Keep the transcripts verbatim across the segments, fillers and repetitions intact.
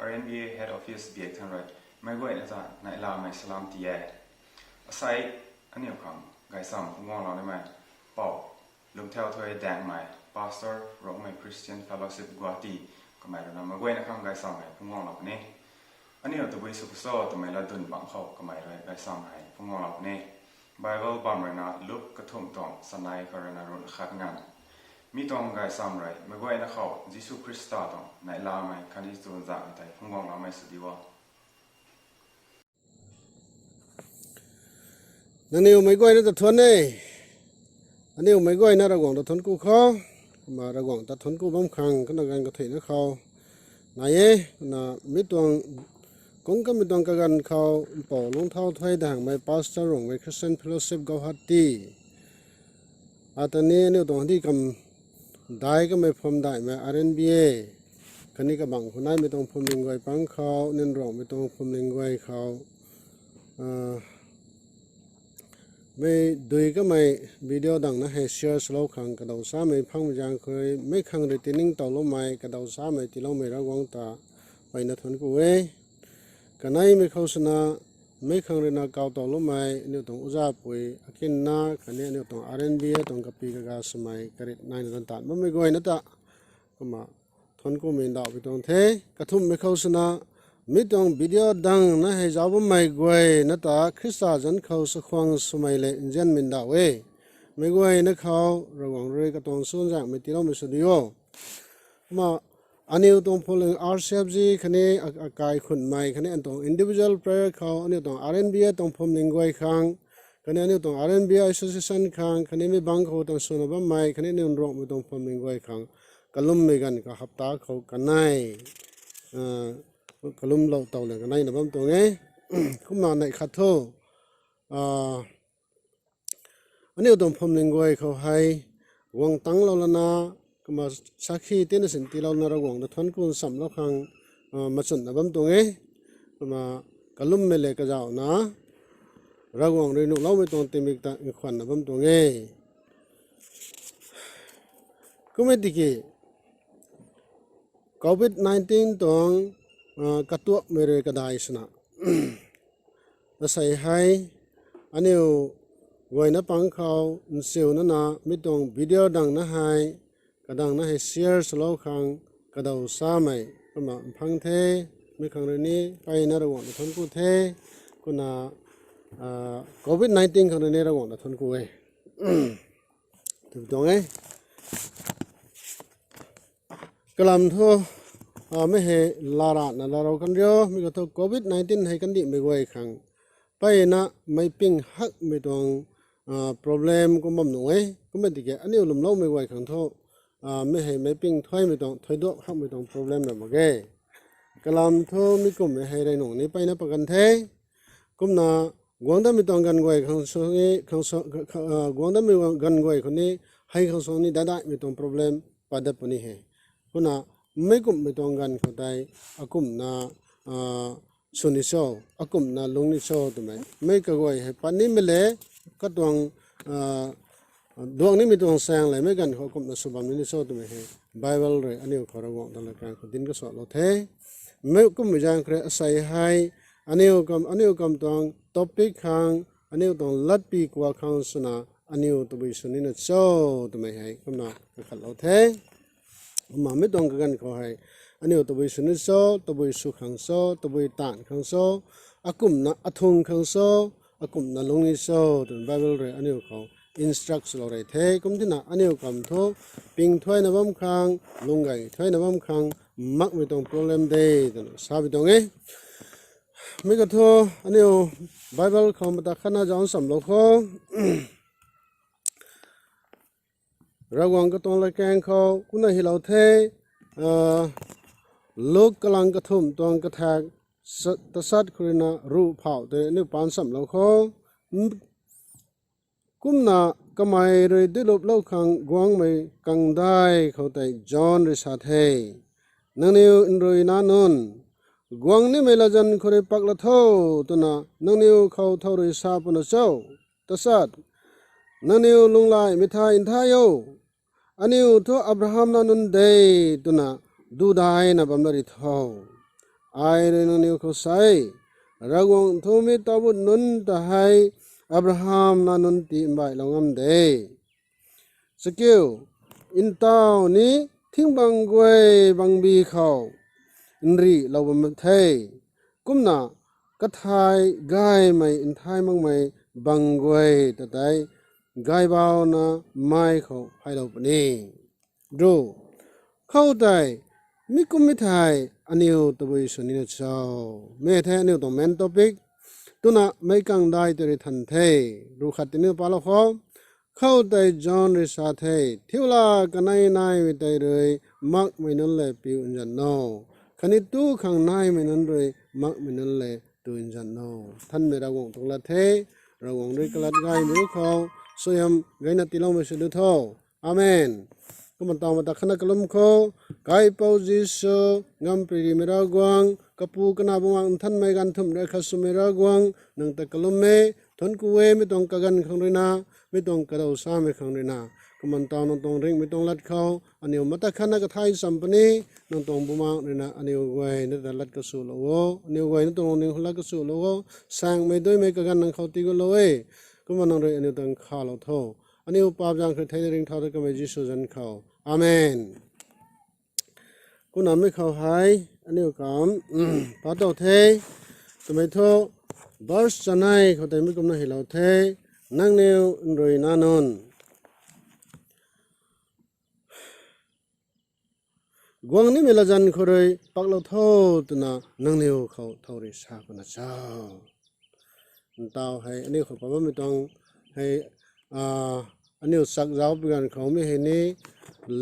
R N B A Head Office biak thang rui meic guayna ta neihlamei salam ti e. Asei aniu khang gaychamv phungcguanglou nimei pou lungthau thuy daengmei Pastor Rongmei Christian Fellowship Guwahati kamei ruina meic guayna khang gaychamv hei phungcguanglou puni. Aniu tabui sw khou cho twmei latdyn bangc khou kamei rui gaychamv hei phungcguanglou puni. Bible bam ruina Luk kathumh tuang chanei khou ruina ruhna khat nganv. Mi tuang gaychamv rui meic guayna khou Jisu Khrista tuang neihlamei khatni chuzaenghmei tei phungcguangloumei sw di o. Nangniw meic guayna ta thuan e. Aniu meic guayna Ravguangc ta thuan ku khou, kumna Ravguangc ta thuan ku bam khang kana ganv kathuicna khou nai e. Kumna mi tuang kungc kamei tuang kaganv khou mpou lungthau thuy daengmei Pastor Rongmei Christian Fellowship Guwahati ata ni aniu tuang hadi kam dai kamei phwamdaihmei R N B A khatni kabangc khou naimei tuang phuamling guay pang khou, nin Rongmei tuang phuamling guay khou mei dui kamei video dangna hei share swlou khang kadaw samei phangmei zaeng khou mei khang rui tiningtowloumei kadaw samei tiiloumei Ravguangc ta mpeyna thuan ku e. Kaneimei khou swna mei khang ruina kawtowloumei aniu tuang uzapui akinna khatni aniu tuang R N B A tuang kapi kaga swmei karit naina tan taanv bammei guayna ta kumna thuan kumei ndauhpui tuang the. Kathumhmei khou swna mi tuang video dangna hei zauc bammei guayna ta Khrista zanc khou sakhwang swmei le nzianmei ndauh e. Meic guayna khou Ravguangc rui katuang chuzaenghmei tiiloumei sw di o. Kumna aniu tuang phuamling R C F G khatni akai khunmei khatni aniu tuang individual prayer khou aniu tuang R N B A tuang phuamling guay khang khatni aniu tuang R N B A association khang khatni mi bangc khou tan swna bammei khatni aniu Rongmei tuang phuamling guay khang kalummei ganv khou hapta khou kanei kalumlou tow le kaneina bam tuang e. Kumna neih khat thu aniu tuang phuamling guay khou hei guang tanglou lana kumna sakhi tina sin tiilouna Ravguangc ta thuan ku nchamlou khang machunna bam tuang e. Kumna kalummei le kazauhna Ravguangc rui nuhloumei tuang tingmik ta nkhwanna bam tuang e. Kummei tiki covid nineteen tuang katuakmei rui kadai swna asei hei aniu guayna pang khou nchiuna na mi tuang video dangna hei kadangna hei share swlou khang kadaw samei kumna mphang the. Mi khang rui ni mpeyna Ravguangc ta thuan ku the. Kumna covid nineteen khang rui ni Ravguangc ta thuan ku e. Tw tuang e. Kalam thu mei hei larana larou kan rio mi khou thu covid nineteen hei kandihmei guay khang mpeyna meic ping hakmei tuang problem kum bam nuh e. Kummei tiki aniu lwmloumei guay khang thu mei hei meic ping thuaimei tuang thuaiduak hakmei tuang problem ra mak ge. Kalam thu mi kummei hei rey nung ni mpeyna pakan the. Kumna guang datmei tuang ganv guay khang, guang datmei ganv guay khou ni hei khang suang ni daihdaihmei tuang problem pat dat puni he. Kumna meic kumhmei tuang ganv khou tei akumhna sw ni cho, akumhna lung ni cho twmei meic kaguay hei pat nimei le katuang duak nimei tuang saeng le meic ganv khou akumhna sw bam ni cho twmei hei Bible rui aniu khou Ravguangc ta latkaeng khou dinc kasuaklou the. Meic kummei zaeng khou rui asei hei aniu kam aniu kam tuang topic khang aniu tuang latpi kuak khang swna aniu tabui sw nina cho twmei hei kumna kakhatlou the. Kumna mei tuang kaganv khou hei aniu tabui sw ni cho, tabui sw khang cho, tabui taanv khang cho, akumhna athung khang cho, akumhna lung ni cho twmei Bible rui aniu khou instruct swlou rey the. Kum tina aniu kam thu ping thuaina bam khang, lung gay thuaina bam khang makmei tuang problem de twna sa bi tuang e. Mi khou thu aniu Bible khou mata khatna zauc nchamlou khou Ravguangc katuang latkaeng khou kumna hylou the. Luk kalang kathumh tuang kathak tasat khou ruina ruh phauh tei aniu paan nchamlou khou kumna kamei rui duiluplou khang guangmei kangdai khou tei John rui sa the, nangniw nrui nac nunc, guang nimei latzan khou rui pak la tho twna nangniw khou thow rui sa pwna cho? Tasat, nangniw lunghlaihmei thai nthai o, aniu thu Abraham nac nunc de twna dudaina bam la ri tho. ai rui nangniw khou sa e, Ravguangc thu mi taubut nunc ta hei Abraham nac nunc tii mbailou ngam de. Chakiu, ntaw ni thingbang guay bangbi khou nrihlou bam the. Kumna kathai gaymei nthai makmei bang guay ta tei gaybauna mai khou phailou puni. Ru, khoutei mi kum mi thei aniw tabui sw nina cho? Mi thei aniw tuang main topic. Twna meic kangdai tei rui than the. Ru khat tini palou khou. Khoutei John rui sa the, thiula kanei naimei tei rui makmei nunc le piu nzan no, khatni tu khang naimei nunc rui makmei nunc le tu nzan no. Thanmei Ravguangc tuang lat the. Ravguangc rui kalat gaymei khou suaihiam gayna tiiloumei sw diu tho. Amen. Kumna taw mata khatna kalum khou, Kaipouc Jisu, ngamparymei Ravguangc, Kapu, Kanac, Bumaengh Nthanmei ganv thumh rui khat swmei Ravguangc, nang ta kalum e. Thuanc ku e mi tuang kaganv khang ruina, mi tuang kadaw samei khang ruina. Kumna taw nang tuang ringhmei tuang lat khou aniw mata khatna kathai cham puni. Nang tuang Bumaengh ruina aniw guay na ta lat kasuhlou o, aniw guay na tuang lungning khou lat kasuhlou o. Saengmei duimei kaganv nang khou tiigulou e. Kumna nang rui aniw ta nkhavlou tho. Aniw paap zaeng khou theina ringcthau ta kamei Jisu zanc khou. Amen. Kumna mi khou hei aniw kam patow the. Twmei thu verse chanei khou tei mi kumna hylou the. Nangniw nrui nac nunc guang nimei latzan khou rui paklou tho twna nangniw khou thow rui sa kuna cho? Ntaw hei aniw khou pat bammei tuang hei, aniw chakzauc pi ganv khou mi hei ni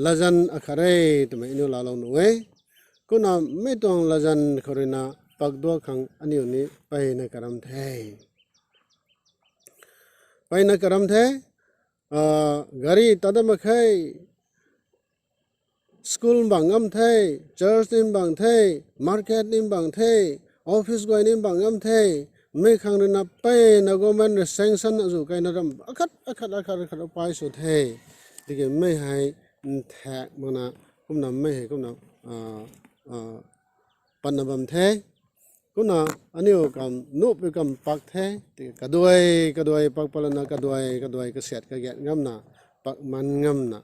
latzan akhat e twmei aniw laalou nuh e. Kumna mi tuang latzan khou ruina pakduak khang aniw ni mpeyna karam the. Mpeyna karam the. Gari tat dat mak khe, school bang ngam the, church ni bang the, market ni bang the, office guay ni bang ngam the. Mi khang ruina mpeyna government rui sanction azu kaina ram akhat akhat akhat akhat pai sw the. Tiki mi hei nthak makna kumna mi hei kumna patna bam the. Kumna aniw kam nuhpui kam pak the. Tiki kaduai kaduai pak patlana kaduai kaduai kasiat kagiat ngamna, pak man ngamna,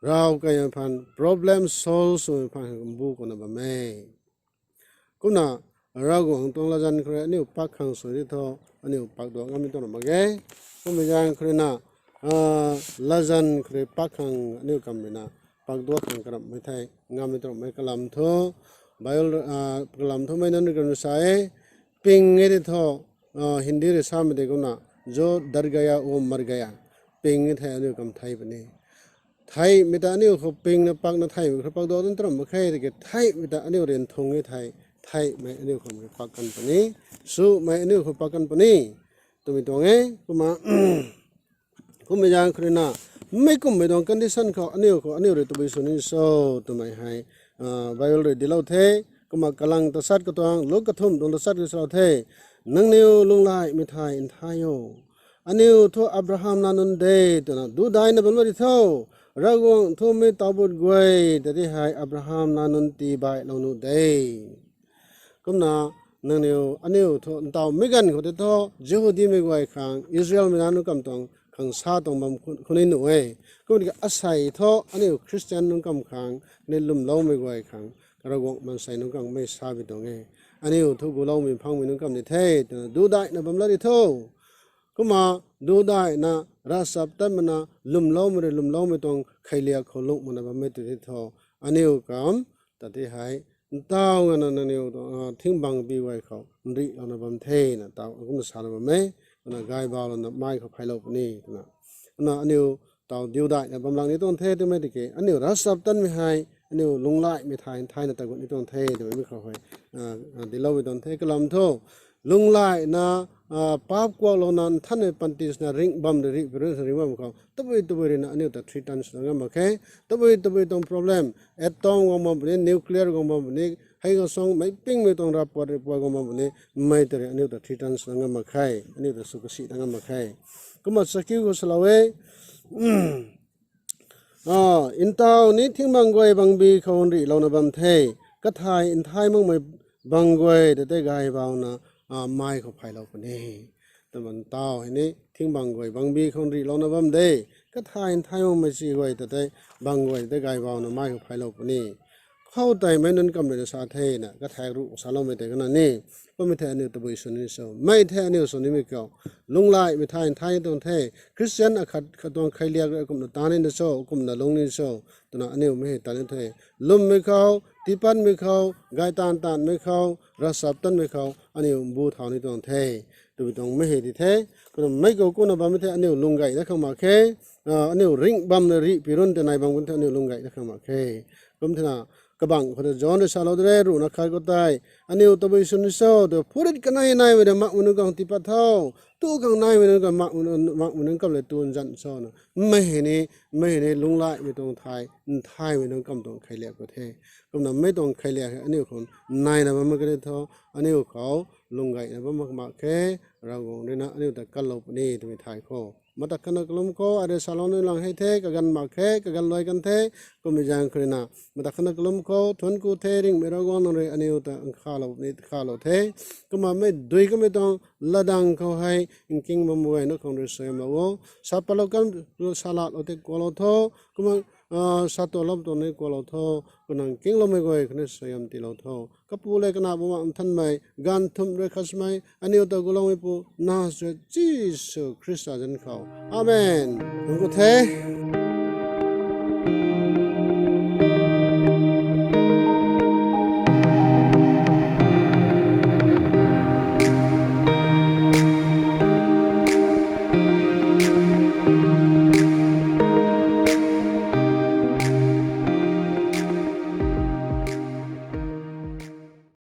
rav kaimei phaan problem solve swmei phaan bu kuna bam e. Kumna Ravguangc tuang latzan khou rui aniw pak khang sw di tho, aniw pakduak ngam ni tuang mak ge. Kummei zaeng khou ruina latzan khou rui pak khang aniw kam ruina pakduak khang karamhmei thei ngam ni tuang mak ge. Kalam thu Bible kalam thu mei nunc rui kan sa e, ping e di tho, Hindi rui samei tei kumna, jo dar gaya wo mar gaya. Ping e thei aniw kam thei puni. Theihmei ta aniw khou pingna pakna theihmei khou pakduak dan tuang mak khe. Tiki theihmei ta aniw rui nthung e thei, theihmei aniw khou pak kan puni, swmei aniw khou pak kan puni twmei tuang e. Kumna kummei zaeng khou ruina meic kummei tuang condition khou aniw khou aniw rui tabui sw ni cho twmei hei Bible rui dilou the. Kumna Kalang tasat katuang Luk kathumh tuang tasat khou salou the, nangniw lunglaimei thei nthai o. Aniw thu Abraham nac nunc de twna dudaina bam ri tho. Ravguangc thu mi taubut guay ta di hei Abraham nac nunc tii bailou nuh de. Kumna nangniw aniw thu ntaw mi ganv khou tei thu Jihudimei guay khang, Israelmei nac nunc kam tuang khang sa tuang bam khou ni nuh e. Kumna asei thu aniw Christian nunc kam khang ni lwmloumei guay khang, Ravguangc maansei nunc khang mei sa bi tuang e. Aniw thu guloumei phangmei nunc kam ni the twna dudaina bam lat ri tho. Kumna dudaina ravchaptatmei na lwmloumei rui lwmloumei tuang kheiliak khou lungh makna bammei tu di tho. Aniw kam ta di hei ntaw ngana nangniw thingbang bi guay khou nrihlouna bam thena taw kumna salou bam e. Kumna gaybaulouna mai khou phailou puni twna, kumna aniw taw dudaina bam lak ni tuang the twmei tiki aniw ravchaptatmei hei aniw lunglaimei thei nthaina ta gut ni tuang the twmei mi khou hei diloumei tuang the. Kalam thu lunglaina paap kuaklouna nthanmei panty swna ringh bam rui rih pui rui ringh bam khou tabui tabui ruina aniw ta three tons na ngam mak khe. Tabui tabui tuang problem, atom guang bam puni, nuclear guang bam puni, hei khou suang meic pingmei tuang rav puat rui puat guang bam puni, mei ta rui aniw ta three tons na ngam mak khe. Aniw ta sw kasi na ngam mak khe. Kumna chakiu khou salou e, ntaw ni thingbang guay bangbi khou nrihlouna bam the. Kathai nthai makmei bang guay ta tei gaybauna, a, mai khou phaylou puni. Twmei tau hei ni thing bang guay bangbi khou rihlouna bam de. Kathay nthai makmei si guay ta tei bang guay ta tei gaybauna mai khou phaylou puni. Khou tei mei nunc kamei ta sa thena, kathay ruh saloumei tei kana ni. Kummei thei aniu tabui sw ni cho. Mei thei aniu sw nimei khou. Lunglaimei thay nthai tuang the. Christian akhat khat tuang kheiliak rui kumna ta ni na cho, kumna lung ni cho. Twna aniu mei hei ta ni the. Lwmmei khou, tiipatmei khou, gay taanv taanvmei khou, ravchaptatmei khou, aniu mbu thau ni tuang the. Twmei tuang mei hei di the. Kumna mei khou kumna bammei thei aniu lung gayna khang mak khe. A, aniu ringh bam na rih pirun tei nai bam kun thei aniu lung gayna khang mak khe. Kum thena, kabang khou ta John rui salou de re, ruhna khat khou tei. Aniu tabui sw ni cho, tw phurit kanei naimei ta makmei nunc khang tiipat tho. Tu khang naimei nunc khang makmei nunc, makmei nunc khang le tu nzan cho na. Mei hei ni, mei hei ni lunglaimei tuang thay, nthaimei nunc khang tuang kheiliak khou the. Kumna mei tuang kheiliak hei aniu khang naina bam mak khe tho, aniu khou lung gayna bam mak mak khe, Ravguangc rui na aniu ta kanlou puni twmei thay khou. Mata khatna kalum khou, ai rui salou ni lang hei the, kaganv mak khe, kaganv luai kan the, kummei zaeng khou rui na. Mata khatna kalum khou, thuanc ku the, ringhmei Ravguangc nang rui aniu ta nkhalou ni, khalou the. Kumna mei dui kamei tuang latdang khou hei, nking bam guay na khang rui suaihiam lou o. Sa patlou kan, sa latlou tei kuaklou tho. Kumna, a, sa tualou tuang ni kuaklou tho. Kumna nkingloumei guay khang ni suaihiam tiilou tho. Kapu le Kanac Bumaengh Nthanmei, ganv thumh rui khatmei, aniu ta guloumeipu, Nazareth Jisu Khrista zanc khou. Amen. Nunc ku the.